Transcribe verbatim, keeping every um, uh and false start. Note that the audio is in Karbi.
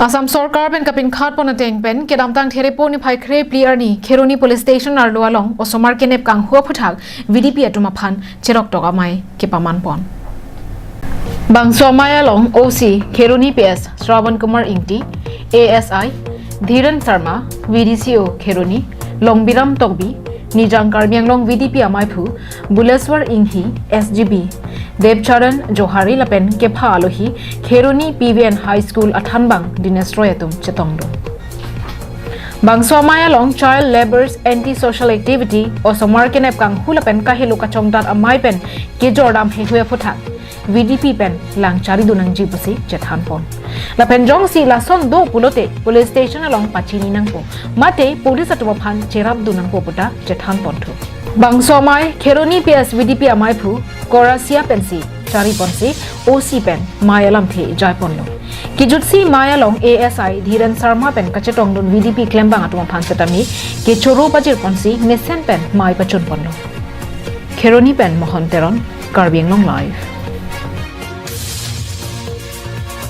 Assam Sorkar pen kapinkhat pon ateng pen kedamtang Therepo niphai kre phli arni Kheroni Police Station arlo along osomar kenep kanghu aphuthak V D P atum aphan cheroktok amei kepaman pon. Bangso amei along O C Kheroni P S Shravan Kumar Ingti, A S I Dhiren Sharma, V D C O Kheroni Longbiram Tokbi, Nijang Karbi Anglong V D P ameiphu Buleswar Inghi, S G B Devcharan Johari lapen kepha alohi Kheroni P V N High School athanbang Dinesh Roy atum chetongdun. Bangso amei along Child Labour's Anti Social Activity, osomar kenep kanghu lapen kahelo kachongdat amei pen kejordam heihui aphuthak V D P pen lang charidun nangji pusi chethan pon. Lapen jongsi lason do pulote police station along pachini nangpo, mate police atum aphan cherapdun nangpo puta chethan ponthu. Bangso amei Kheroni P S V D P ameiphu Korasia pensi chari ponsi O C pen mei alamthe jai ponlo. Kejutsi mei along A S I Dhiren Sharma pen kachetongdun V D P klembang atum aphan setame kechoro pajir ponsi mesen pen mei pachun ponlo. Kheroni pen Mohon Teron, Karbi Anglong Live.